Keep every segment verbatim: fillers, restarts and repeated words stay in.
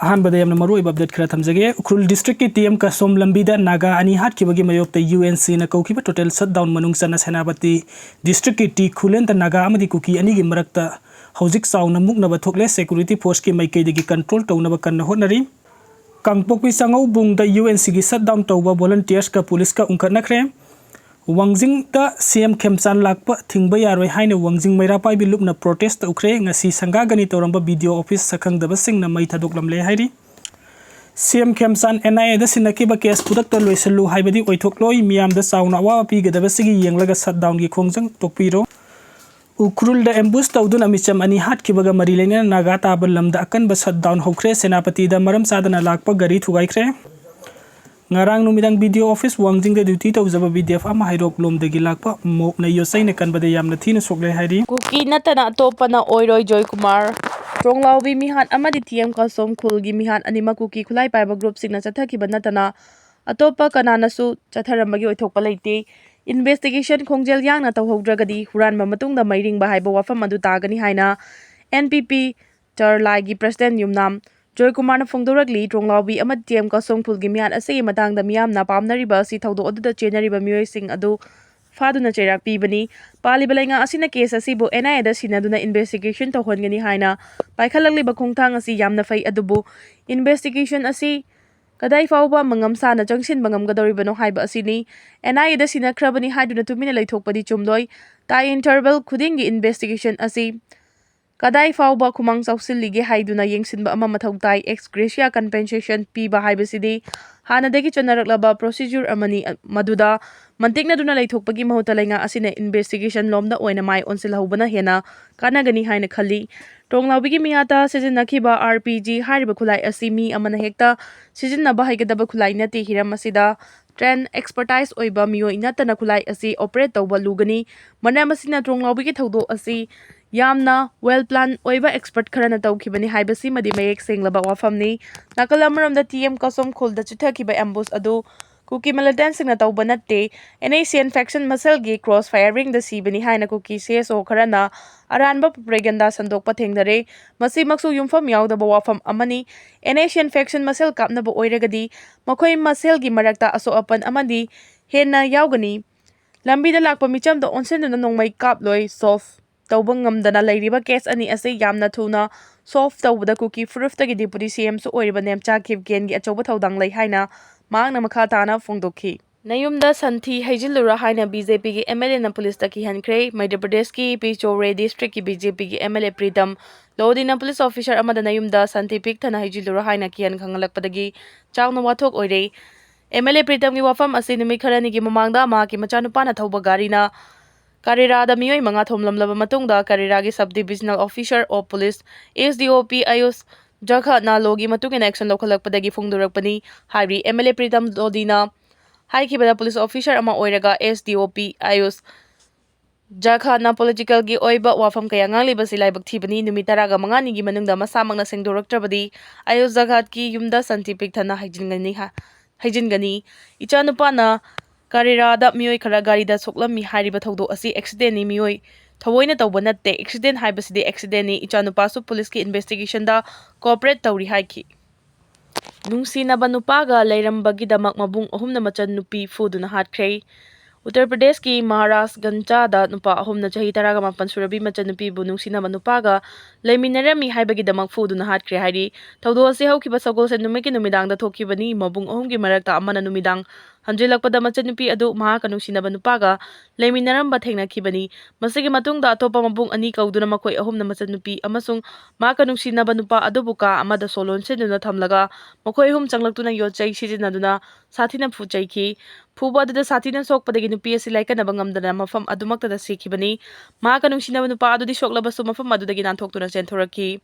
ꯑꯍꯥꯟꯕꯗ ꯌꯥꯝꯅ ꯃꯔꯨꯑꯣꯏꯕ ꯑꯄꯗꯦꯠ ꯈꯔ ꯊꯝꯖꯒꯦ꯫ ꯎꯈ꯭ꯔꯨꯜ ꯗꯤꯁꯇ꯭ꯔꯤꯛꯀꯤ ꯇꯤ ꯑꯦꯝ ꯀꯁꯣꯝ ꯂꯝꯕꯤꯗ ꯅꯥꯒꯥ ꯑꯅꯤ ꯍꯥꯠꯈꯤꯕꯒꯤ ꯃꯥꯌꯣꯛꯇ ꯌꯨ ꯑꯦꯟ ꯁꯤꯅ ꯀꯧꯈꯤꯕ ꯇꯣꯇꯦꯜ ꯁꯠꯗꯥꯎꯟ ꯃꯅꯨꯡ ꯆꯟꯅ ꯁꯦꯅꯥꯄꯇꯤ ꯗꯤꯁꯇ꯭ꯔꯤꯛꯀꯤ ꯇꯤ ꯈꯨꯂꯦꯟꯗ ꯅꯥꯒꯥ ꯑꯃꯗꯤ ꯀꯨꯀꯤ ꯑꯅꯤꯒꯤ ꯃꯔꯛꯇ ꯍꯧꯖꯤꯛ ꯆꯥꯎꯅ ꯃꯨꯛꯅꯕ ꯊꯣꯛꯂꯦ꯫ ꯁꯦꯀ꯭ꯌꯨꯔꯤꯇꯤ ꯐꯣꯔꯁꯀꯤ ꯃꯥꯏꯀꯩꯗꯒꯤ ꯀꯟꯇ꯭ꯔꯣꯜ ꯇꯧꯅꯕ ꯀꯟꯅ ꯍꯣꯠꯅꯔꯤ꯫ ꯀꯥꯡꯄꯣꯛꯄꯤ ꯆꯥꯉꯧꯕꯨꯡꯗ ꯌꯨ ꯑꯦꯟ ꯁꯤꯒꯤ ꯁꯠꯗꯥꯎꯟ ꯇꯧꯕ ꯚꯣꯂꯟꯇꯤꯌꯔꯁꯀ ꯄꯨꯂꯤꯁꯀ ꯎꯪꯈꯠꯅꯈ꯭ꯔꯦ꯫ ꯋꯥꯡꯖꯤꯡꯗ ꯁꯤ ꯑꯦꯝ ꯈꯦꯝꯆꯥꯟ ꯂꯥꯛꯄ ꯊꯤꯡꯕ ꯌꯥꯔꯣꯏ ꯍꯥꯏꯅ ꯋꯥꯡꯖꯤꯡ ꯃꯩꯔꯥ ꯄꯥꯏꯕꯤ ꯂꯨꯞꯅ ꯄ꯭ꯔꯣꯇꯦꯁ ꯇꯧꯈ꯭ꯔꯦ꯫ ꯉꯁꯤ ꯁꯪꯒꯥꯒꯅꯤ ꯇꯧꯔꯝꯕ ꯕꯤ ꯗꯤ ꯑꯣ ꯑꯣꯐꯤꯁ ꯁꯛꯈꯪꯗꯕꯁꯤꯡꯅ ꯃꯩ ꯊꯥꯗꯣꯛꯂꯝꯂꯦ ꯍꯥꯏꯔꯤ꯫ C M Khemchand N I ꯑꯦꯗ ꯁꯤꯟꯅꯈꯤꯕ ꯀꯦꯁ ꯈꯨꯗꯛꯇ ꯂꯣꯏꯁꯤꯜꯂꯨ ꯍꯥꯏꯕꯗꯤ ꯑꯣꯏꯊꯣꯛꯂꯣꯏ꯫ ꯃꯤꯌꯥꯝꯗ ꯆꯥꯎꯅ ꯑꯋꯥꯕ ꯄꯤꯒꯗꯕꯁꯤꯒꯤ ꯌꯦꯡꯂꯒ ꯁꯠꯗꯥꯎꯟꯒꯤ ꯈꯣꯡꯖꯪ ꯇꯣꯛꯄꯤꯔꯣ꯫ ꯎꯈ꯭ꯔꯨꯜꯗ ꯑꯦꯝꯕꯨꯁ ꯇꯧꯗꯨꯅ ꯃꯤꯆꯝ ꯑꯅꯤ ꯍꯥꯠꯈꯤꯕꯒ ꯃꯔꯤ ꯂꯩꯅꯅ ꯅꯥꯒꯥ ꯇꯥꯕ ꯂꯝꯗ ꯑꯀꯟꯕ ꯁꯠꯗꯥꯎꯟ ꯍꯧꯈ꯭ꯔꯦ꯫ ꯁꯦꯅꯥꯄꯇꯤꯗ ꯃꯔꯝ ꯆꯥꯗꯅ ꯂꯥꯛꯄ ꯒꯥꯔꯤ ꯊꯨꯒꯥꯏꯈ꯭ꯔꯦ꯫ ꯉꯔꯥꯡ ꯅꯨꯃꯤꯗꯥꯡ ꯕꯤ ꯗꯤ ꯑꯣ ꯑꯣꯐꯤꯁ ꯋꯥꯡꯖꯤꯡꯗ ꯗ꯭ꯌꯨꯇꯤ ꯇꯧꯖꯕ ꯕꯤ ꯗꯤ ꯑꯦꯐ ꯑꯃ ꯍꯩꯔꯣꯛꯂꯣꯝꯗꯒꯤ ꯂꯥꯛꯄ ꯃꯣꯞꯅ ꯌꯣꯠꯆꯩꯅ ꯀꯟꯕꯗ ꯌꯥꯝꯅ ꯊꯤꯅ ꯁꯣꯛꯂꯦ ꯍꯥꯏꯔꯤ꯫ ꯀꯨꯀꯤ ꯅꯠꯇꯅ ꯑꯇꯣꯞꯄꯅ ꯑꯣꯏꯔꯣꯏ ꯖꯣꯏꯀꯨꯃꯥꯔ꯫ ꯇ꯭ꯔꯣꯡꯂꯥꯎꯕꯤ ꯃꯤꯍꯥꯠ ꯑꯃꯗꯤ ꯇꯤ ꯑꯦꯝ ꯀꯁꯣꯝ ꯈꯨꯜꯒꯤ ꯃꯤꯍꯥꯠ ꯑꯅꯤꯃꯛ ꯀꯨꯀꯤ ꯈꯨꯠꯂꯥꯏ ꯄꯥꯏꯕ ꯒ꯭ꯔꯨꯞꯁꯤꯡꯅ ꯆꯠꯊꯈꯤꯕ ꯅꯠꯇꯅ ꯑꯇꯣꯞꯄ ꯀꯅꯥꯅꯁꯨ ꯆꯠꯊꯔꯝꯕꯒꯤ ꯑꯣꯏꯊꯣꯛꯄ ꯂꯩꯇꯦ꯫ ꯏꯟꯚꯦꯁꯇꯤꯒꯦꯁꯟ ꯈꯣꯡꯖꯦꯜ ꯌꯥꯡꯅ ꯇꯧꯍꯧꯗ꯭ꯔꯒꯗꯤ ꯍꯨꯔꯥꯟꯕ ꯃꯇꯨꯡꯗ ꯃꯩꯔꯤꯡꯕ ꯍꯥꯏꯕ ꯋꯥꯐꯝ ꯑꯗꯨ ꯇꯥꯒꯅꯤ ꯍꯥꯏꯅ ꯑꯦꯟ ꯄꯤ ꯄꯤ ꯇꯔꯂꯥꯏꯒꯤ ꯄ꯭ꯔꯁꯤꯗꯦꯟ ꯌꯨꯝꯅꯥꯝ ꯖꯣꯏꯀꯨꯃꯥꯔꯅ ꯐꯣꯡꯗꯣꯔꯛꯂꯤ꯫ ꯇ꯭ꯔꯣꯡꯂꯥꯎꯕꯤ ꯑꯃꯗꯤ ꯇꯤ ꯑꯦꯝ ꯀꯁꯣꯝ ꯈꯨꯜꯒꯤ ꯃꯤꯍꯥꯠ ꯑꯁꯤꯒꯤ ꯃꯇꯥꯡꯗ ꯃꯤꯌꯥꯝꯅ ꯄꯥꯝꯅꯔꯤꯕ ꯑꯁꯤ ꯊꯧꯗꯣꯛ ꯑꯗꯨꯗ ꯆꯦꯟꯅꯔꯤꯕ ꯃꯤꯑꯣꯏꯁꯤꯡ ꯑꯗꯨ ꯐꯥꯗꯨꯅ ꯆꯩꯔꯥꯛ ꯄꯤꯕꯅꯤ꯫ ꯄꯥꯜꯂꯤꯕ ꯂꯩꯉꯥꯛ ꯑꯁꯤꯅ ꯀꯦꯁ ꯑꯁꯤꯕꯨ ꯑꯦꯟ ꯑꯥꯏ ꯑꯦꯗ ꯁꯤꯟꯅꯗꯨꯅ ꯏꯟꯚꯦꯁꯇꯤꯒꯦꯁꯟ ꯇꯧꯍꯟꯒꯅꯤ ꯍꯥꯏꯅ ꯄꯥꯏꯈꯠꯂꯛꯂꯤꯕ ꯈꯣꯡꯊꯥꯡ ꯑꯁꯤ ꯌꯥꯝꯅ ꯐꯩ, ꯑꯗꯨꯕꯨ ꯏꯟꯚꯦꯁꯇꯤꯒꯦꯁꯟ ꯑꯁꯤ ꯀꯗꯥꯏ ꯐꯥꯎꯕ ꯃꯉꯝ ꯁꯥꯅ ꯆꯪꯁꯤꯟꯕ ꯉꯝꯒꯗꯧꯔꯤꯕꯅꯣ ꯍꯥꯏꯕ ꯑꯁꯤꯅꯤ꯫ ꯑꯦꯟ ꯑꯥꯏ ꯑꯦꯗ ꯁꯤꯟꯅꯈ꯭ꯔꯕꯅꯤ ꯍꯥꯏꯗꯨꯅ ꯇꯨꯃꯤꯟꯅ ꯂꯩꯊꯣꯛꯄꯗꯤ ꯆꯨꯝꯂꯣꯏ꯫ ꯇꯥꯏ ꯏꯟꯇꯔꯚꯦꯜ ꯈꯨꯗꯤꯡꯒꯤ ꯏꯟꯚꯦꯁꯇꯤꯒꯦꯁꯟ ꯑꯁꯤ ꯀꯗꯥꯏ ꯐꯥꯎꯕ ꯈꯨꯃꯥꯡ ꯆꯥꯎꯁꯤꯜꯂꯤꯒꯦ ꯍꯥꯏꯗꯨꯅ ꯌꯦꯡꯁꯤꯟꯕ ꯑꯃ ꯃꯊꯧ ꯇꯥꯏ꯫ ꯑꯦꯛꯁ ꯒ꯭ꯔꯦꯁꯤꯌꯥ ꯀꯝꯄꯦꯟꯁꯦꯁꯟ ꯄꯤꯕ ꯍꯥꯏꯕꯁꯤꯗꯤ ꯍꯥꯟꯅꯗꯒꯤ ꯆꯠꯅꯔꯛꯂꯕ ꯄ꯭ꯔꯣꯁꯤꯖꯔ ꯑꯃꯅꯤ, ꯃꯗꯨꯗ ꯃꯟꯇꯤꯛꯅꯗꯨꯅ ꯂꯩꯊꯣꯛꯄꯒꯤ ꯃꯍꯨꯠꯇ ꯂꯩꯉꯥꯛ ꯑꯁꯤꯅ ꯏꯟꯚꯦꯁꯇꯤꯒꯦꯁꯟ ꯂꯣꯝꯗ ꯑꯣꯏꯅ ꯃꯥꯏ ꯑꯣꯟꯁꯤꯜꯍꯧꯕꯅ ꯍꯦꯟꯅ ꯀꯥꯟꯅꯒꯅꯤ ꯍꯥꯏꯅ ꯈꯜꯂꯤ꯫ ꯇ꯭ꯔꯣꯡꯂꯥꯎꯕꯤꯒꯤ ꯃꯤꯍꯥꯠꯇ ꯁꯤꯖꯤꯟꯅꯈꯤꯕ ꯑꯥꯔ ꯄꯤ ꯖꯤ ꯍꯥꯏꯔꯤꯕ ꯈꯨꯠꯂꯥꯏ ꯑꯁꯤ ꯃꯤ ꯑꯃꯅ ꯍꯦꯛꯇ ꯁꯤꯖꯤꯟꯅꯕ ꯍꯩꯒꯗꯕ ꯈꯨꯠꯂꯥꯏ ꯅꯠꯇꯦ꯫ ꯍꯤꯔꯝ ꯑꯁꯤꯗ ꯇ꯭ꯔꯦꯟ ꯑꯦꯛꯁꯄꯔꯇꯥꯏꯖ ꯑꯣꯏꯕ ꯃꯤꯑꯣꯏ ꯅꯠꯇꯅ ꯈꯨꯠꯂꯥꯏ ꯑꯁꯤ ꯑꯣꯄꯔꯦꯠ ꯇꯧꯕ ꯂꯨꯒꯅꯤ꯫ ꯃꯔꯝ ꯑꯁꯤꯅ ꯇ꯭ꯔꯣꯡꯂꯥꯎꯕꯤꯒꯤ ꯊꯧꯗꯣꯛ ꯑꯁꯤ ꯌꯥꯝꯅ ꯋꯦꯜ ꯄ꯭ꯂꯥꯟ ꯑꯣꯏꯕ ꯑꯦꯛꯁꯄꯔꯠ ꯈꯔꯅ ꯇꯧꯈꯤꯕꯅꯤ ꯍꯥꯏꯕꯁꯤꯃꯗꯤ ꯃꯌꯦꯛ ꯁꯦꯡꯂꯕ ꯋꯥꯐꯝꯅꯤ꯫ ꯅꯥꯀꯜ ꯑꯃꯔꯣꯝꯗ ꯇꯤ ꯑꯦꯝ ꯀꯁꯣꯝ ꯈꯨꯜꯗ ꯆꯤꯊꯈꯤꯕ ꯑꯦꯝꯕꯨꯁ ꯑꯗꯨ ꯀꯨꯀꯤ ꯃꯤꯂꯤꯇꯦꯟꯠꯁꯤꯡꯅ ꯇꯧꯕ ꯅꯠꯇꯦ, and S C and ꯐꯦꯛꯁꯟ ꯃꯁꯦꯜꯒꯤ cross ꯐꯥꯌꯔꯤꯡꯗ ꯁꯤꯕꯅꯤ ꯍꯥꯏꯅ ꯀꯨꯀꯤ ꯁꯤ ꯑꯦꯁ ꯑꯣ ꯈꯔꯅ ꯑꯔꯥꯟꯕ ꯄ꯭ꯔꯣꯄꯦꯒꯦꯟꯗꯥ ꯁꯟꯗꯣꯛꯄ ꯊꯦꯡꯅꯔꯦ꯫ ꯃꯁꯤꯃꯛꯁꯨ ꯌꯨꯝꯐꯝ ꯌꯥꯎꯗꯕ ꯋꯥꯐꯝ ꯑꯃꯅꯤ꯫ ꯑꯦꯟ ꯑꯦꯁ ꯁꯤ ꯑꯦꯟ ꯐꯦꯛꯁꯟ ꯃꯁꯦꯜ ꯀꯥꯞꯅꯕ ꯑꯣꯏꯔꯒꯗꯤ ꯃꯈꯣꯏ ꯃꯁꯦꯜꯒꯤ ꯃꯔꯛꯇ ꯑꯁꯣꯛ ꯑꯄꯟ ꯑꯃꯗꯤ ꯍꯦꯟꯅ ꯌꯥꯎꯒꯅꯤ꯫ ꯂꯝꯕꯤꯗ ꯂꯥꯛꯄ ꯃꯤꯆꯝꯗ ꯑꯣꯟꯁꯤꯟꯗꯨꯅ ꯅꯣꯡꯃꯩ ꯀꯥꯞꯂꯣꯏ꯫ ꯁꯣꯜꯚ ꯇꯧꯕ ꯉꯝꯗꯅ ꯂꯩꯔꯤꯕ ꯀꯦꯁ ꯑꯅꯤ ꯑꯁꯤ ꯌꯥꯝꯅ ꯊꯨꯅ ꯁꯣꯜꯚ ꯇꯧꯕꯗ ꯀꯨꯀꯤ ꯐꯨꯔꯨꯞꯇꯒꯤ ꯗꯦꯄꯨꯇꯤ ꯁꯤ ꯑꯦꯝꯁꯨ ꯑꯣꯏꯔꯤꯕ ꯅꯦꯝꯆꯥ ꯈꯤꯞꯒꯦꯟꯒꯤ ꯑꯆꯧꯕ ꯊꯧꯗꯥꯡ ꯂꯩ ꯍꯥꯏꯅ ꯃꯍꯥꯛꯅ ꯃꯈꯥ ꯇꯥꯅ ꯐꯣꯡꯗꯣꯛꯈꯤ꯫ ꯅꯌꯨꯝꯗ ꯁꯟꯊꯤ ꯍꯩꯖꯤꯜꯂꯨꯔꯥ ꯍꯥꯏꯅ ꯕꯤ ꯖꯦ ꯄꯤꯒꯤ ꯑꯦꯝ ꯑꯦꯜ ꯑꯦꯅ ꯄꯨꯂꯤꯁꯇ ꯀꯤꯍꯟꯈ꯭ꯔꯦ꯫ ꯃꯩꯙ꯭ꯌ ꯄ꯭ꯔꯗꯦꯁꯀꯤ ꯄꯤꯆꯣꯔꯦ ꯗꯤꯁꯇ꯭ꯔꯤꯛꯀꯤ ꯕꯤ ꯖꯦ ꯄꯤꯒꯤ ꯑꯦꯝ ꯑꯦꯜ ꯑꯦ ꯄ꯭ꯔꯤꯇꯝ ꯂꯣꯗꯤꯅ ꯄꯨꯂꯤꯁ ꯑꯣꯐꯤꯁꯥꯔ ꯑꯃꯗ ꯅꯌꯨꯝꯗ ꯁꯟꯊꯤ ꯄꯤꯛ ꯊꯟꯅ ꯍꯩꯖꯤꯜꯂꯨꯔꯥ ꯍꯥꯏꯅ ꯀꯤꯍꯟ ꯈꯪꯍꯜꯂꯛꯄꯗꯒꯤ ꯆꯥꯎꯅ ꯋꯥꯊꯣꯛ ꯑꯣꯏꯔꯦ꯫ ꯑꯦꯝ ꯑꯦꯜ ꯑꯦ ꯄ꯭ꯔꯤꯇꯝꯒꯤ ꯋꯥꯐꯝ ꯑꯁꯤ ꯅꯨꯃꯤꯠ ꯈꯔꯅꯤꯒꯤ ꯃꯃꯥꯡꯗ ꯃꯍꯥꯛꯀꯤ ꯃꯆꯥꯅꯨꯄꯥꯅ ꯊꯧꯕ ꯒꯥꯔꯤꯅ ꯀꯔꯦꯔꯥꯗ ꯃꯤꯑꯣꯏ ꯃꯉꯥ ꯊꯣꯝꯂꯝꯂꯕ ꯃꯇꯨꯡꯗ ꯀꯔꯦꯔꯥꯒꯤ sub divisional officer of police, S D O P ꯑꯌꯨꯁ ꯖꯈꯥꯠꯅ ꯂꯣꯒꯤ ꯃꯇꯨꯡ ꯏꯟꯅ action ꯂꯧꯈꯠꯂꯛꯄꯗꯒꯤ ꯐꯣꯡꯗꯣꯔꯛꯄꯅꯤ ꯍꯥꯏꯔꯤ꯫ ꯑꯦꯝ ꯑꯦꯜ ꯑꯦ ꯄ꯭ꯔꯤꯇꯝ ꯂꯣꯗꯤꯅ ꯍꯥꯏꯈꯤꯕꯗ ꯄꯨꯂꯤꯁ ꯑꯣꯐꯤꯁꯥꯔ ꯑꯃ ꯑꯣꯏꯔꯒ S D O P ꯑꯌꯨꯁ ꯖꯈꯥꯠꯅ ꯄꯣꯂꯤꯇꯤꯀꯦꯜꯒꯤ ꯑꯣꯏꯕ ꯋꯥꯐꯝ ꯀꯌꯥ ꯉꯥꯡꯂꯤꯕꯁꯤ ꯂꯥꯏꯕꯛ ꯊꯤꯕꯅꯤ꯫ ꯅꯨꯃꯤꯠ ꯇꯔꯥꯒ ꯃꯉꯥꯅꯤꯒꯤ ꯃꯅꯨꯡꯗ ꯃꯁꯥꯃꯛꯅ ꯁꯦꯡꯗꯣꯔꯛꯇ꯭ꯔꯕꯗꯤ ꯑꯌꯨꯁ ꯖꯈꯥꯠꯀꯤ ꯌꯨꯝꯗ ꯁꯟꯊꯤ ꯄꯤꯛ ꯊꯟꯅ ꯍꯩꯖꯤꯟꯒꯅꯤ ꯍꯥ-, ꯍꯩꯖꯤꯟꯒꯅꯤ꯫ ꯏꯆꯥꯅꯨꯄꯥꯅ ꯀꯔꯦꯔꯥꯗ ꯃꯤꯑꯣꯏ ꯈꯔ ꯒꯥꯔꯤꯗ ꯁꯣꯛꯂꯝꯃꯤ ꯍꯥꯏꯔꯤꯕ ꯊꯧꯗꯣꯛ ꯑꯁꯤ ꯑꯦꯛꯁꯤꯗꯦꯟꯅꯤ꯫ ꯃꯤꯑꯣꯏ ꯊꯑꯣꯏꯅ ꯇꯧꯕ ꯅꯠꯇꯦ꯫ ꯑꯦꯛꯁꯤꯗꯦꯟ ꯍꯥꯏꯕꯁꯤꯗꯤ ꯑꯦꯛꯁꯤꯗꯦꯟꯅꯤ꯫ ꯏꯆꯥꯅꯨꯄꯥꯁꯨ ꯄꯨꯂꯤꯁꯀꯤ ꯏꯟꯚꯦꯁꯇꯤꯒꯦꯁꯟꯗ ꯀꯣꯑꯣꯄꯔꯦꯠ ꯇꯧꯔꯤ ꯍꯥꯏꯈꯤ꯫ ꯅꯨꯡꯁꯤꯅꯕ ꯅꯨꯄꯥꯒ ꯂꯩꯔꯝꯕꯒꯤꯗꯃꯛ ꯃꯕꯨꯡ ꯑꯍꯨꯝꯅ ꯃꯆꯟꯅꯨꯄꯤ ꯐꯨꯗꯨꯅ ꯍꯥꯠꯈ꯭ꯔꯦ꯫ ꯎꯠꯇꯔ ꯄ꯭ꯔꯗꯦꯁꯀꯤ ꯃꯍꯥꯔꯥꯖꯒꯟꯖꯗ ꯅꯨꯄꯥ ꯑꯍꯨꯝꯅ ꯆꯍꯤ ꯇꯔꯥꯒ ꯃꯥꯄꯟ ꯁꯨꯔꯕꯤ ꯃꯆꯟꯅꯨꯄꯤꯕꯨ ꯅꯨꯡꯁꯤꯅꯕ ꯅꯨꯄꯥꯒ ꯂꯩꯃꯤꯟꯅꯔꯝꯃꯤ ꯍꯥꯏꯕꯒꯤꯗꯃꯛ ꯐꯨꯗꯨꯅ ꯍꯥꯠꯈ꯭ꯔꯦ ꯍꯥꯏꯔꯤ꯫ ꯊꯧꯗꯣꯛ ꯑꯁꯤ ꯍꯧꯈꯤꯕ ꯁꯒꯣꯜꯁꯦꯟ ꯅꯨꯃꯤꯠꯀꯤ ꯅꯨꯃꯤꯗꯥꯡꯗ ꯊꯣꯛꯈꯤꯕꯅꯤ꯫ ꯃꯕꯨꯡ ꯑꯍꯨꯝꯒꯤ ꯃꯔꯛꯇ ꯑꯃꯅ ꯅꯨꯃꯤꯗꯥꯡ ꯍꯟꯖꯤꯜꯂꯛꯄꯗ ꯃꯆꯟꯅꯨꯄꯤ ꯑꯗꯨ ꯃꯍꯥꯛꯀ ꯅꯨꯡꯁꯤꯅꯕ ꯅꯨꯄꯥꯒ ꯂꯩꯃꯤꯟꯅꯔꯝꯕ ꯊꯦꯡꯅꯈꯤꯕꯅꯤ꯫ ꯃꯁꯤꯒꯤ ꯃꯇꯨꯡꯗ ꯑꯇꯣꯞꯄ ꯃꯕꯨꯡ ꯑꯅꯤ ꯀꯧꯗꯨꯅ ꯃꯈꯣꯏ ꯑꯍꯨꯝꯅ ꯃꯆꯟꯅꯨꯄꯤ ꯑꯃꯁꯨꯡ ꯃꯍꯥꯛꯀ ꯅꯨꯡꯁꯤꯅꯕ ꯅꯨꯄꯥ ꯑꯗꯨꯕꯨ ꯀꯥ ꯑꯃꯗ ꯁꯣ ꯂꯣꯟꯁꯤꯟꯗꯨꯅ ꯊꯝꯂꯒ ꯃꯈꯣꯏ ꯑꯍꯨꯝ ꯆꯪꯂꯛꯇꯨꯅ ꯌꯣꯠ ꯆꯩ ꯁꯤꯖꯤꯟꯅꯗꯨꯅ ꯁꯥꯊꯤꯅ ꯐꯨ ꯆꯩꯈꯤ꯫ ꯐꯨꯕ ꯑꯗꯨꯗ ꯁꯥꯊꯤꯅ ꯁꯣꯛꯄꯗꯒꯤ ꯅꯨꯄꯤ ꯑꯁꯤ ꯂꯥꯏꯀꯠꯅꯕ ꯉꯝꯗꯅ ꯃꯐꯝ ꯑꯗꯨꯃꯛꯇꯗ ꯁꯤꯈꯤꯕꯅꯤ꯫ ꯃꯍꯥꯛꯀ ꯅꯨꯡꯁꯤꯅꯕ ꯅꯨꯄꯥ ꯑꯗꯨꯗꯤ ꯁꯣꯛꯂꯕꯁꯨ ꯃꯐꯝ ꯑꯗꯨꯗꯒꯤ ꯅꯥꯟꯊꯣꯛꯇꯨꯅ ꯆꯦꯟꯊꯣꯔꯛꯈꯤ꯫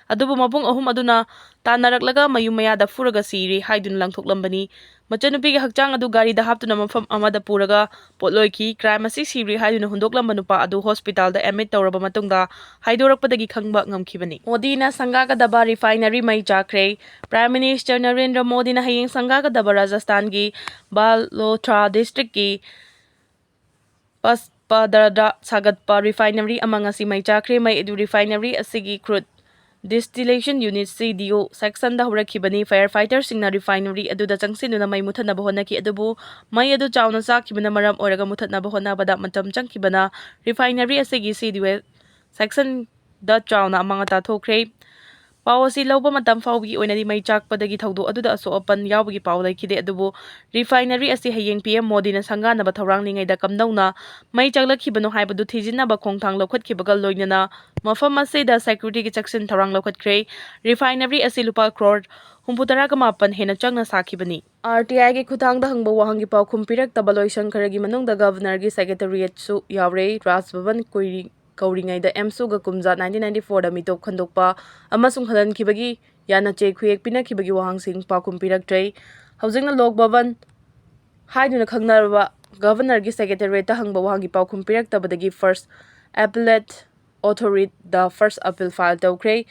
ꯑꯗꯨꯕꯨ ꯃꯕꯨꯡ ꯑꯍꯨꯝ ꯑꯗꯨꯅ ꯇꯥꯟꯅꯔꯛꯂꯒ ꯃꯌꯨꯝ ꯃꯌꯥꯗ ꯐꯨꯔꯒ ꯁꯤꯔꯦ ꯍꯥꯏꯗꯨꯅ ꯂꯪꯊꯣꯛꯂꯝꯕꯅꯤ꯫ ꯃꯆꯟꯅꯨꯄꯤꯒꯤ ꯍꯛꯆꯥꯡ ꯑꯗꯨ ꯒꯥꯔꯤꯗ ꯍꯥꯞꯇꯨꯅ ꯃꯐꯝ ꯑꯃꯗ ꯄꯨꯔꯒ ꯄꯣꯠꯂꯣꯏꯈꯤ꯫ ꯀ꯭ꯔꯥꯏꯝ ꯑꯁꯤ ꯁꯤꯔꯤ ꯍꯥꯏꯗꯨꯅ ꯍꯨꯟꯗꯣꯛꯂꯝꯕ ꯅꯨꯄꯥ ꯑꯗꯨ ꯍꯣꯁꯄꯤꯇꯥꯜꯗ ꯑꯦꯗꯃꯤꯠ ꯇꯧꯔꯕ ꯃꯇꯨꯡꯗ ꯍꯥꯏꯗꯣꯔꯛꯄꯗꯒꯤ ꯈꯪꯕ ꯉꯝꯈꯤꯕꯅꯤ꯫ ꯃꯣꯗꯤꯅ ꯁꯪꯒꯥꯒꯗꯕ ꯔꯤꯐꯥꯏꯅꯔꯤ ꯃꯩ ꯆꯥꯛꯈ꯭ꯔꯦ꯫ ꯄ꯭ꯔꯥꯏꯝ ꯃꯤꯅꯤꯁꯇꯔ ꯅꯔꯦꯟꯗ꯭ꯔ ꯃꯣꯗꯤꯅ ꯍꯌꯦꯡ ꯁꯪꯒꯥꯒꯗꯕ ꯔꯥꯖꯁꯊꯥꯟꯒꯤ ꯕꯥꯂꯣꯊ꯭ꯔꯥ ꯗꯤꯁꯇ꯭ꯔꯤꯛꯀꯤ ꯄꯁꯄꯗꯔꯗ ꯁꯥꯒꯠꯄ ꯔꯤꯐꯥꯏꯅꯔꯤ ꯑꯃ ꯉꯁꯤ ꯃꯩ ꯆꯥꯛꯈ꯭ꯔꯦ꯫ ꯃꯩ ꯑꯗꯨ ꯔꯤꯐꯥꯏꯅꯔꯤ ꯑꯁꯤꯒꯤ crude distillation unit, C D O, ꯁꯦꯛꯁꯟꯗ ꯍꯧꯔꯛꯈꯤꯕꯅꯤ꯫ ꯐꯥꯌꯔ ꯐꯥꯏꯇꯔꯁꯤꯡꯅ ꯔꯤꯐꯥꯏꯅꯔꯤ ꯑꯗꯨꯗ ꯆꯪꯁꯤꯟꯗꯨꯅ ꯃꯩ ꯃꯨꯊꯠꯅꯕ ꯍꯣꯠꯅꯈꯤ, ꯑꯗꯨꯕꯨ ꯃꯩ ꯑꯗꯨ ꯆꯥꯎꯅ ꯆꯥꯛꯈꯤꯕꯅ ꯃꯔꯝ ꯑꯣꯏꯔꯒ ꯃꯨꯊꯠꯅꯕ ꯍꯣꯠꯅꯕꯗ ꯃꯇꯝ ꯆꯪꯈꯤꯕꯅ ꯔꯤꯐꯥꯏꯅꯔꯤ ꯑꯁꯤꯒꯤ C D O ꯁꯦꯛꯁꯟꯗ ꯆꯥꯎꯅ ꯑꯃꯥꯡ ꯑꯇꯥ ꯊꯣꯛꯈ꯭ꯔꯦ꯫ ꯄꯥꯎ ꯑꯁꯤ ꯂꯧꯕ ꯃꯇꯝ ꯐꯥꯎꯕꯒꯤ ꯑꯣꯏꯅꯗꯤ ꯃꯩ ꯆꯥꯛꯄꯗꯒꯤ ꯊꯧꯗꯣꯛ ꯑꯗꯨꯗ ꯑꯁꯣꯛ ꯑꯄꯟ ꯌꯥꯎꯕꯒꯤ ꯄꯥꯎ ꯂꯩꯈꯤꯗꯦ, ꯑꯗꯨꯕꯨ ꯔꯤꯐꯥꯏꯅꯔꯤ ꯑꯁꯤ ꯍꯌꯦꯡ P M ꯃꯣꯗꯤꯅ ꯁꯪꯒꯥꯅꯕ ꯊꯧꯔꯥꯡꯂꯤꯉꯩꯗ ꯀꯝꯗꯧꯅ ꯃꯩ ꯆꯥꯛꯂꯛꯈꯤꯕꯅꯣ ꯍꯥꯏꯕꯗꯨ ꯊꯤꯖꯤꯟꯅꯕ ꯈꯣꯡꯊꯥꯡ ꯂꯧꯈꯠꯈꯤꯕꯒ ꯂꯣꯏꯅꯅ ꯃꯐꯝ ꯑꯁꯤꯗ ꯁꯦꯀ꯭ꯌꯨꯔꯤꯇꯤꯒꯤ ꯆꯦꯛꯁꯤꯟ ꯊꯧꯔꯥꯡ ꯂꯧꯈꯠꯈ꯭ꯔꯦ꯫ ꯔꯤꯐꯥꯏꯅꯔꯤ ꯑꯁꯤ ꯂꯨꯄꯥ ꯀ꯭ꯔꯣꯔ ꯍꯨꯝꯐꯨꯇꯔꯥꯒ ꯃꯥꯄꯟ ꯍꯦꯟꯅ ꯆꯪꯅ ꯁꯥꯈꯤꯕꯅꯤ꯫ R T I ꯒꯤ ꯈꯨꯠꯊꯥꯡꯗ ꯍꯪꯕ ꯋꯥꯍꯪꯒꯤ ꯄꯥꯎꯈꯨꯝ ꯄꯤꯔꯛꯇꯕ ꯂꯣꯏꯁꯪ ꯈꯔꯒꯤ ꯃꯅꯨꯡꯗ ꯒꯚꯔꯅꯔꯒꯤ ꯁꯦꯀ꯭ꯔꯦꯇꯔꯤꯌꯦꯠꯁꯨ ꯌꯥꯎꯔꯦ꯫ ꯔꯥꯖ ꯚꯕꯟ ꯀꯨꯏꯔꯤ-, ꯀꯧꯔꯤꯉꯩꯗ ꯑꯦꯝꯁꯨꯒ ꯀꯨꯝꯖꯥ nineteen ninety four ꯗ ꯃꯤꯇꯣꯞ ꯈꯟꯗꯣꯛꯄ ꯑꯃꯁꯨꯡ ꯍꯜꯍꯟꯈꯤꯕꯒꯤ ꯌꯥꯅꯆꯦ ꯈꯨꯌꯦꯛ ꯄꯤꯅꯈꯤꯕꯒꯤ ꯋꯥꯍꯪꯁꯤꯡ ꯄꯥꯎꯈꯨꯝ ꯄꯤꯔꯛꯇ꯭ꯔꯦ꯫ ꯍꯧꯖꯤꯛꯅ ꯂꯣꯛ ꯚꯕꯟ ꯍꯥꯏꯗꯨꯅ ꯈꯪꯅꯔꯕ ꯒꯚꯔꯅꯔꯒꯤ ꯁꯦꯀ꯭ꯔꯦꯇꯔꯤꯌꯦꯠꯇ ꯍꯪꯕ ꯋꯥꯍꯪꯒꯤ ꯄꯥꯎꯈꯨꯝ ꯄꯤꯔꯛꯇꯕꯗꯒꯤ first appellate authority ꯗ first appeal file ꯇꯧꯈ꯭ꯔꯦ꯫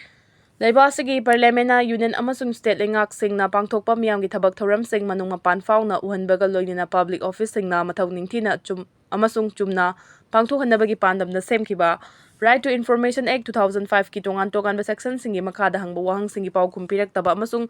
ꯂꯩꯕꯥꯛ ꯑꯁꯤꯒꯤ ꯄꯥꯔꯂꯤꯌꯥꯃꯦꯟꯅ ꯌꯨꯅꯤꯌꯟ ꯑꯃꯁꯨꯡ ꯁ꯭ꯇꯦꯠ ꯂꯩꯉꯥꯛꯁꯤꯡꯅ ꯄꯥꯡꯊꯣꯛꯄ ꯃꯤꯌꯥꯝꯒꯤ ꯊꯕꯛ ꯊꯧꯔꯝꯁꯤꯡ ꯃꯅꯨꯡ ꯃꯄꯥꯟ ꯐꯥꯎꯅ ꯎꯍꯟꯕꯒ ꯂꯣꯏꯅꯅ ꯄꯕ꯭ꯂꯤꯛ ꯑꯣꯐꯤꯁꯁꯤꯡꯅ ꯃꯊꯧ ꯅꯤꯡꯊꯤꯅ ꯆꯨꯝ-, ꯑꯃꯁꯨꯡ ꯆꯨꯝꯅ ꯄꯥꯡꯊꯣꯛꯍꯟꯅꯕꯒꯤ ꯄꯥꯟꯗꯝꯗ ꯁꯦꯝꯈꯤꯕ Right to Information Act two thousand five ꯀꯤ ꯇꯣꯉꯥꯟ ꯇꯣꯉꯥꯟꯕ ꯁꯦꯛꯁꯟꯁꯤꯡꯒꯤ ꯃꯈꯥꯗ ꯍꯪꯕ ꯋꯥꯍꯪꯁꯤꯡꯒꯤ ꯄꯥꯎꯈꯨꯝ ꯄꯤꯔꯛꯇꯕ ꯑꯃꯁꯨꯡ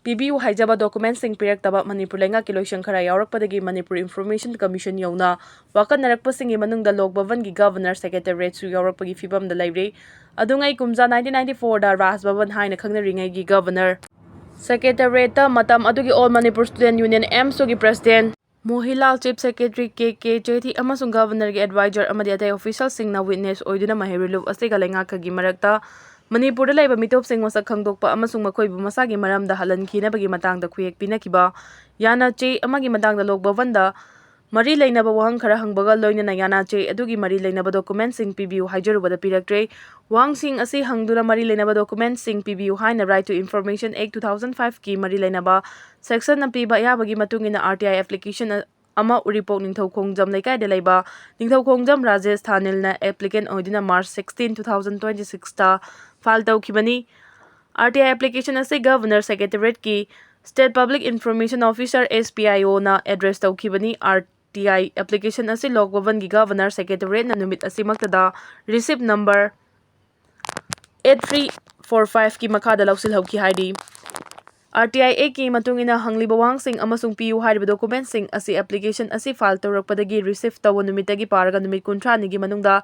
ꯄꯤꯕꯤꯌꯨ ꯍꯥꯏꯖꯕ ꯗꯣꯀꯨꯃꯦꯟꯁꯤꯡ ꯄꯤꯔꯛꯇꯕ ꯃꯅꯤꯄꯨꯔ ꯂꯩꯉꯥꯛꯀꯤ ꯂꯣꯏꯁꯪ ꯈꯔ ꯌꯥꯎꯔꯛꯄꯗꯒꯤ ꯃꯅꯤꯄꯨꯔ ꯏꯟꯐꯣꯔꯃꯦꯁꯟ ꯀꯃꯤꯁꯟ ꯌꯧꯅ ꯋꯥꯀꯠꯅꯔꯛꯄꯁꯤꯡꯒꯤ ꯃꯅꯨꯡꯗ ꯂꯣꯛ ꯚꯕꯟꯒꯤ ꯒꯚꯔꯅꯔ ꯁꯦꯀ꯭ꯔꯦꯇꯔꯤꯌꯦꯠꯁꯨ ꯌꯥꯎꯔꯛꯄꯒꯤ ꯐꯤꯕꯝꯗ ꯂꯩꯔꯦ꯫ ꯑꯗꯨꯉꯩ ꯀꯨꯝꯖꯥ nineteen ninety four ꯗ ꯔꯥꯖ ꯚꯕꯟ ꯍꯥꯏꯅ ꯈꯪꯅꯔꯤꯉꯩꯒꯤ ꯒꯚꯔꯅꯔ ꯁꯦꯀ꯭ꯔꯦꯇꯔꯤꯌꯦꯠꯇ ꯃꯇꯝ ꯑꯗꯨꯒꯤ All Manipur Student Union, ꯑꯦꯝꯁꯨꯒꯤ president Mohilal, chief secretary K K Chethi ꯑꯃꯁꯨꯡ ꯒꯚꯔꯅꯔꯒꯤ ꯑꯦꯗꯚꯥꯏꯖꯔ ꯑꯃꯗꯤ ꯑꯇꯩ ꯑꯣꯐꯤꯁꯤꯌꯦꯜꯁꯤꯡꯅ ꯋꯤꯠꯅꯦꯁ ꯑꯣꯏꯗꯨꯅ ꯃꯍꯩꯔꯣꯏ ꯂꯨꯞ ꯑꯁꯤꯒ ꯂꯩꯉꯥꯛꯀꯒꯤ ꯃꯔꯛꯇ ꯃꯅꯤꯄꯨꯔꯗ ꯂꯩꯕ ꯃꯤꯇꯣꯞꯁꯤꯡ ꯃꯁꯛ ꯈꯪꯗꯣꯛꯄ ꯑꯃꯁꯨꯡ ꯃꯈꯣꯏꯕꯨ ꯃꯁꯥꯒꯤ ꯃꯔꯝꯗ ꯍꯜꯍꯟꯈꯤꯅꯕꯒꯤ ꯃꯇꯥꯡꯗ ꯈꯨꯌꯦꯛ ꯄꯤꯅꯈꯤꯕ ꯌꯥꯅꯆꯦ ꯑꯃꯒꯤ ꯃꯇꯥꯡꯗ ꯂꯣꯛ ꯚꯕꯟꯗ ꯃꯔꯤ ꯂꯩꯅꯕ ꯋꯥꯍꯪ ꯈꯔ ꯍꯪꯕꯒ ꯂꯣꯏꯅꯅ ꯌꯥꯅ ꯆꯦ ꯑꯗꯨꯒꯤ ꯃꯔꯤ ꯂꯩꯅꯕ documentꯁꯤꯡ ꯄꯤꯕꯤꯌꯨ ꯍꯥꯏꯖꯔꯨꯕꯗ ꯄꯤꯔꯛꯇ꯭ꯔꯦ꯫ ꯋꯥꯍꯪꯁꯤꯡ ꯑꯁꯤ ꯍꯪꯗꯨꯅ ꯃꯔꯤ ꯂꯩꯅꯕ documentꯁꯤꯡ ꯄꯤꯕꯤꯌꯨ ꯍꯥꯏꯅ Right to Information Act two thousand fiveꯀꯤ ꯃꯔꯤ ꯂꯩꯅꯕ sectionꯅ ꯄꯤꯕ ꯑꯌꯥꯕꯒꯤ ꯃꯇꯨꯡ ꯏꯟꯅ R T I application ꯑꯃ ꯎꯔꯤꯄꯣꯛ ꯅꯤꯡꯊꯧ ꯈꯣꯡꯖꯝ ꯂꯩꯀꯥꯏꯗ ꯂꯩꯕ ꯅꯤꯡꯊꯧ ꯈꯣꯡꯖꯝ ꯔꯥꯖꯦꯁ ꯊꯥꯅꯤꯜꯅ applicant ꯑꯣꯏꯗꯨꯅ March sixteen, two thousand twenty sixꯇ file ꯇꯧꯈꯤꯕꯅꯤ꯫ R T I application ꯑꯁꯤ Governor Secretariatꯀꯤ State Public Information Officer, S P I Oꯅ address ꯇꯧꯈꯤꯕꯅꯤ꯫ R T I application ꯑꯁꯤ Lok Bhavanꯒꯤ Governor Secretariatꯅ ꯅꯨꯃꯤꯠ ꯑꯁꯤꯃꯛꯇꯗ receipt number eight three four fiveꯀꯤ ꯃꯈꯥꯗ ꯂꯧꯁꯤꯜꯍꯧꯈꯤ ꯍꯥꯏꯔꯤ꯫ R T I Actꯀꯤ ꯃꯇꯨꯡ ꯏꯟꯅ ꯍꯪꯂꯤꯕ ꯋꯥꯍꯪꯁꯤꯡ ꯑꯃꯁꯨꯡ ꯄꯤꯌꯨ ꯍꯥꯏꯔꯤꯕ documentꯁꯤꯡ ꯑꯁꯤ application ꯑꯁꯤ file ꯇꯧꯔꯛꯄꯗꯒꯤ receive ꯇꯧꯕ ꯅꯨꯃꯤꯠꯇꯒꯤ ꯄꯥꯔꯒ ꯅꯨꯃꯤꯠ ꯀꯨꯟꯊ꯭ꯔꯥꯅꯤꯒꯤ ꯃꯅꯨꯡꯗ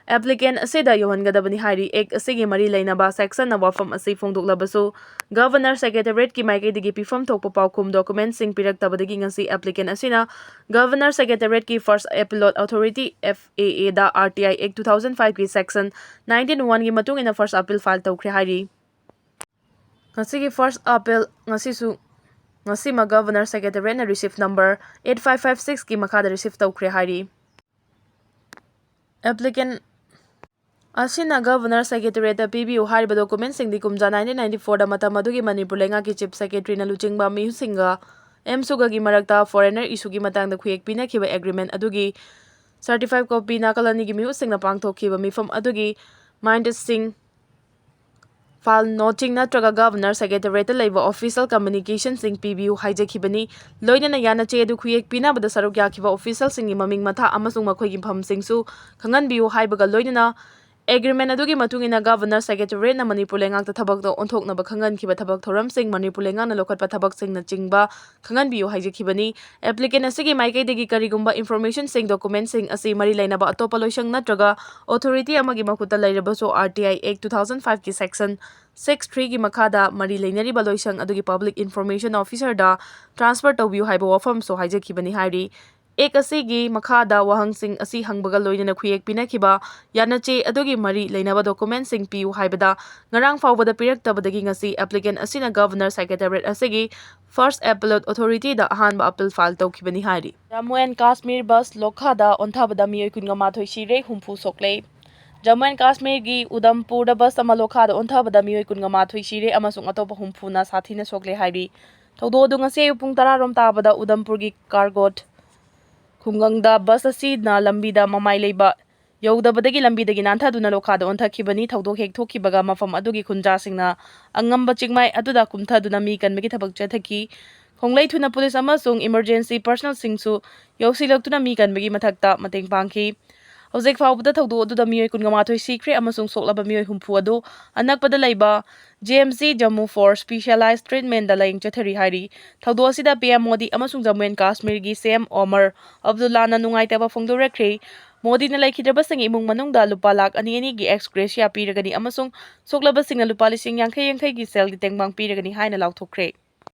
applicant ꯑꯁꯤꯗ ꯌꯧꯍꯟꯒꯗꯕꯅꯤ ꯍꯥꯏꯔꯤ꯫ Act ꯑꯁꯤꯒꯤ ꯃꯔꯤ ꯂꯩꯅꯕ sectionꯅ ꯋꯥꯐꯝ ꯑꯁꯤ ꯐꯣꯡꯗꯣꯛꯂꯕꯁꯨ, Governor Secretariatꯀꯤ ꯃꯥꯏꯀꯩꯗꯒꯤ ꯄꯤꯐꯝ ꯊꯣꯛꯄ ꯄꯥꯎꯈꯨꯝ documentꯁꯤꯡ ꯄꯤꯔꯛꯇꯕꯗꯒꯤ ꯉꯁꯤ applicant ꯑꯁꯤꯅ Governor Secretariatꯀꯤ First Appellate Authority, F A Aꯗ R T I Act two thousand fiveꯀꯤ section nineteen oneꯒꯤ ꯃꯇꯨꯡ ꯏꯟꯅ first appeal file ꯇꯧꯈ꯭ꯔꯦ ꯍꯥꯏꯔꯤ꯫ ꯉꯁꯤꯒꯤ first appeal ꯉꯁꯤꯁꯨ, ꯉꯁꯤꯃꯛ Governor Secretariatꯅ receipt number eight five five sixꯀꯤ ꯃꯈꯥꯗ receive ꯇꯧꯈ꯭ꯔꯦ ꯍꯥꯏꯔꯤ꯫ Applicant ꯑꯁꯤꯅ Governor Secretariatꯇ ꯄꯤꯕꯤꯌꯨ ꯍꯥꯏꯔꯤꯕ documentꯁꯤꯡꯗꯤ ꯀꯨꯝꯖꯥ nineteen ninety fourꯗ ꯃꯇꯝ ꯑꯗꯨꯒꯤ ꯃꯅꯤꯄꯨꯔ ꯂꯩꯉꯥꯛꯀꯤ Chief Secretaryꯅ ꯂꯨꯆꯤꯡꯕ ꯃꯤꯍꯨꯠꯁꯤꯡꯒ M Sugaꯒꯤ ꯃꯔꯛꯇ foreigner issueꯒꯤ ꯃꯇꯥꯡꯗ ꯈꯨꯌꯦꯛ ꯄꯤꯅꯈꯤꯕ agreement ꯑꯗꯨꯒꯤ certified copy ꯅꯥꯀꯜ ꯑꯅꯤꯒꯤ ꯃꯤꯍꯨꯠꯁꯤꯡꯅ ꯄꯥꯡꯊꯣꯛꯈꯤꯕ ꯃꯤꯐꯝ ꯑꯗꯨꯒꯤ minutesꯁꯤꯡ, file noteꯁꯤꯡ ꯅꯠꯇ꯭ꯔꯒ Governor Secretariatꯇ ꯂꯩꯕ official communicationꯁꯤꯡ ꯄꯤꯕꯤꯌꯨ ꯍꯥꯏꯖꯈꯤꯕꯅꯤ꯫ ꯂꯣꯏꯅꯅ ꯌꯥꯅ ꯆꯦ ꯑꯗꯨ ꯈꯨꯌꯦꯛ ꯄꯤꯅꯕꯗ ꯁꯔꯨꯛ ꯌꯥꯈꯤꯕ officialꯁꯤꯡꯒꯤ ꯃꯃꯤꯡ ꯃꯊꯥ ꯑꯃꯁꯨꯡ ꯃꯈꯣꯏꯒꯤ ꯐꯝꯁꯤꯡꯁꯨ ꯈꯪꯍꯟꯕꯤꯌꯨ ꯍꯥꯏꯕꯒ ꯂꯣꯏꯅꯅ agreement ꯑꯗꯨꯒꯤ ꯃꯇꯨꯡ ꯏꯟꯅ Governor Secretariatꯅ ꯃꯅꯤꯄꯨꯔ ꯂꯩꯉꯥꯛꯇ ꯊꯕꯛꯇ ꯑꯣꯟꯊꯣꯛꯅꯕ ꯈꯪꯍꯟꯈꯤꯕ ꯊꯕꯛ ꯊꯧꯔꯝꯁꯤꯡ, ꯃꯅꯤꯄꯨꯔ ꯂꯩꯉꯥꯛꯅ ꯂꯧꯈꯠꯄ ꯊꯕꯛꯁꯤꯡꯅꯆꯤꯡꯕ ꯈꯪꯍꯟꯕꯤꯌꯨ ꯍꯥꯏꯖꯈꯤꯕꯅꯤ꯫ Applicant ꯑꯁꯤꯒꯤ ꯃꯥꯏꯀꯩꯗꯒꯤ ꯀꯔꯤꯒꯨꯝꯕ informationꯁꯤꯡ, documentꯁꯤꯡ ꯑꯁꯤ ꯃꯔꯤ ꯂꯩꯅꯕ ꯑꯇꯣꯞꯄ ꯂꯣꯏꯁꯪ ꯅꯠꯇ꯭ꯔꯒ authority ꯑꯃꯒꯤ ꯃꯈꯨꯠꯇ ꯂꯩꯔꯕꯁꯨ, R T I Act two thousand fiveꯀꯤ section six threeꯒꯤ ꯃꯈꯥꯗ ꯃꯔꯤ ꯂꯩꯅꯔꯤꯕ ꯂꯣꯏꯁꯪ ꯑꯗꯨꯒꯤ Public Information Officerꯗ transfer ꯇꯧꯕꯤꯌꯨ ꯍꯥꯏꯕ ꯋꯥꯐꯝꯁꯨ ꯍꯥꯏꯖꯈꯤꯕꯅꯤ ꯍꯥꯏꯔꯤ꯫ ꯑꯦꯛ ꯑꯁꯤꯒꯤ ꯃꯈꯥꯗ ꯋꯥꯍꯪꯁꯤꯡ ꯑꯁꯤ ꯍꯪꯕꯒ ꯂꯣꯏꯅꯅ ꯈꯨꯌꯦꯛ ꯄꯤꯅꯈꯤꯕ ꯌꯥꯅꯆꯦ ꯑꯗꯨꯒꯤ ꯃꯔꯤ ꯂꯩꯅꯕ ꯗꯣꯀꯨꯃꯦꯟꯁꯤꯡ ꯄꯤꯌꯨ ꯍꯥꯏꯕꯗ ꯉꯔꯥꯡ ꯐꯥꯎꯕꯗ ꯄꯤꯔꯛꯇꯕꯗꯒꯤ ꯉꯁꯤ ꯑꯦꯄ꯭ꯂꯤꯀꯦꯟ ꯑꯁꯤꯅ ꯒꯚꯔꯅꯔ ꯁꯦꯀ꯭ꯔꯦꯇꯦꯔꯤꯌꯦꯠ ꯑꯁꯤꯒꯤ ꯐꯥꯔꯁ ꯑꯦꯄꯦꯂꯦꯠ ꯑꯣꯊꯣꯔꯤꯇꯤꯗ ꯑꯍꯥꯟꯕ ꯑꯄꯤꯜ ꯐꯥꯏꯜ ꯇꯧꯈꯤꯕꯅꯤ ꯍꯥꯏꯔꯤ꯫ ꯖꯝꯃꯨ ꯑꯦꯟ ꯀꯥꯁꯃꯤꯔ ꯕꯁ ꯂꯣꯈꯥꯗ ꯑꯣꯟꯊꯕꯗ ꯃꯤꯑꯣꯏ ꯀꯨꯟꯒ ꯃꯥꯊꯣꯏ ꯁꯤꯔꯦ, ꯍꯨꯝꯐꯨ ꯁꯣꯛꯂꯦ꯫ ꯖꯝꯃꯨ ꯑꯦꯟ ꯀꯥꯁꯃꯤꯔꯒꯤ ꯎꯗꯝꯄꯨꯔꯗ ꯕꯁ ꯑꯃ ꯂꯣꯈꯥꯗ ꯑꯣꯟꯊꯕꯗ ꯃꯤꯑꯣꯏ ꯀꯨꯟꯒ ꯃꯥꯊꯣꯏ ꯁꯤꯔꯦ ꯑꯃꯁꯨꯡ ꯑꯇꯣꯞꯄ ꯍꯨꯝꯐꯨꯅ ꯁꯥꯊꯤꯅ ꯁꯣꯛꯂꯦ ꯍꯥꯏꯔꯤ꯫ ꯊꯧꯗꯣꯛ ꯑꯗꯨ ꯉꯁꯤ ꯑꯌꯨꯛ ꯄꯨꯡ ꯇꯔꯥ ꯔꯣꯝ ꯇꯥꯕꯗ ꯎꯗꯝꯄꯨꯔꯒꯤ ꯀꯥꯔꯒꯣꯠ ꯈꯨꯡꯒꯪꯗ ꯕꯁ ꯑꯁꯤꯅ ꯂꯝꯕꯤꯗ ꯃꯃꯥꯏ ꯂꯩꯕ ꯌꯧꯗꯕꯗꯒꯤ ꯂꯝꯕꯤꯗꯒꯤ ꯅꯥꯟꯊꯗꯨꯅ ꯂꯣꯈꯥꯗ ꯑꯣꯟꯊꯈꯤꯕꯅꯤ꯫ ꯊꯧꯗꯣꯛ ꯍꯦꯛ ꯊꯣꯛꯈꯤꯕꯒ ꯃꯐꯝ ꯑꯗꯨꯒꯤ ꯈꯨꯟꯖꯥꯁꯤꯡꯅ ꯑꯉꯝꯕ ꯆꯤꯡꯃꯥꯏ ꯑꯗꯨꯗ ꯀꯨꯝꯊꯗꯨꯅ ꯃꯤ ꯀꯟꯕꯒꯤ ꯊꯕꯛ ꯆꯠꯊꯈꯤ꯫ ꯈꯣꯡꯂꯩ ꯊꯨꯅ ꯄꯨꯂꯤꯁ ꯑꯃꯁꯨꯡ ꯏꯃꯔꯖꯦꯟꯁꯤ ꯄꯔꯁꯅꯦꯜꯁꯤꯡꯁꯨ ꯌꯧꯁꯤꯜꯂꯛꯇꯨꯅ ꯃꯤ ꯀꯟꯕꯒꯤ ꯃꯊꯛꯇ ꯃꯇꯦꯡ ꯄꯥꯡꯈꯤ꯫ ꯍꯧꯖꯤꯛ ꯐꯥꯎꯕꯗ ꯊꯧꯗꯣꯛ ꯑꯗꯨꯗ ꯃꯤꯑꯣꯏ ꯀꯨꯟꯒ ꯃꯥꯊꯣꯏ ꯁꯤꯈ꯭ꯔꯦ ꯑꯃꯁꯨꯡ ꯁꯣꯛꯂꯕ ꯃꯤꯑꯣꯏ ꯍꯨꯝꯐꯨ ꯑꯗꯨ ꯑꯅꯛꯄꯗ ꯂꯩꯕ J M C Jammu for Specialized Treatment ꯗ ꯂꯥꯌꯦꯡ ꯆꯠꯊꯔꯤ ꯍꯥꯏꯔꯤ꯫ ꯊꯧꯗꯣꯛ ꯑꯁꯤꯗ P M ꯃꯣꯗꯤ ꯑꯃꯁꯨꯡ ꯖꯝꯃꯨ ꯑꯦꯟ ꯀꯥꯁꯃꯤꯔꯒꯤ C M ꯑꯣꯃꯔ ꯑꯕꯗꯨꯜꯂꯥꯅ ꯅꯨꯡꯉꯥꯏꯇꯕ ꯐꯣꯡꯗꯣꯔꯛꯈ꯭ꯔꯦ꯫ ꯃꯣꯗꯤꯅ ꯂꯩꯈꯤꯗ꯭ꯔꯕꯁꯤꯡꯒꯤ ꯏꯃꯨꯡ ꯃꯅꯨꯡꯗ ꯂꯨꯄꯥ ꯂꯥꯈ ꯑꯅꯤ ꯑꯅꯤꯒꯤ ꯑꯦꯛꯁ ꯒ꯭ꯔꯦꯁꯤꯌꯥ ꯄꯤꯔꯒꯅꯤ ꯑꯃꯁꯨꯡ ꯁꯣꯛꯂꯕꯁꯤꯡꯅ ꯂꯨꯄꯥ ꯂꯤꯁꯤꯡ ꯌꯥꯡꯈꯩ ꯌꯥꯡꯈꯩꯒꯤ ꯁꯦꯜꯒꯤ ꯇꯦꯡꯕꯥꯡ ꯄꯤꯔꯒꯅꯤ ꯍꯥꯏꯅ ꯂꯥꯎꯊꯣꯛꯈ꯭ꯔꯦ꯫